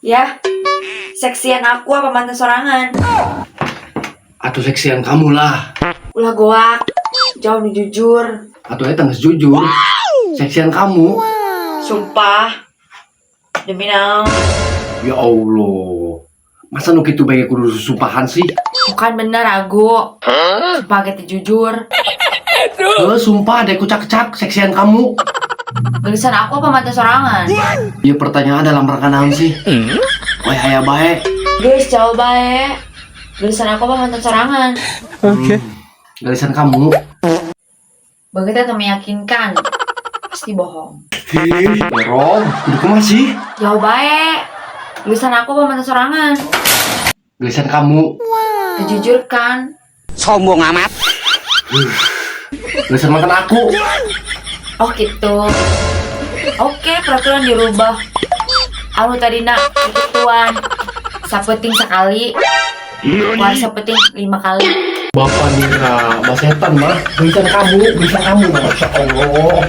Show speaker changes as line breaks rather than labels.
Ya, seksian aku apa mantan sorangan?
Atuh seksian kamu lah.
Ulah goak. Jawab nu jujur.
Atuh eta geus jujur. Seksian kamu.
Sumpah. Demi naon?
Ya Allah. Masa nu kitu bae kudu susumpahan sih?
Bukan bener ragu. Sumpah kita jujur.
Eh, sumpah deh kucak-cak seksian kamu.
Gelisan aku apa mantan sorangan?
Iya, pertanyaan dalam rangka naon sih? Woi, aya bae.
Guys, jawab bae. Gelisan aku apa mantan sorangan?
Oke. Gelisan kamu.
Begitu tak meyakinkan. Pasti bohong.
Ih, Rob, kudu kumaha sih?
Jawab bae. Gelisan aku apa mantan sorangan?
Gelisan kamu.
Jujur kan?
Sombong amat.
Gelisan mantan aku.
Oh gitu. Oke, peraturan dirubah. Anu tadina tuan sapeuting sekali. War sapeuting 5 kali.
Bapak Nira, mas setan mah. Gelisan kamu, Masya Allah.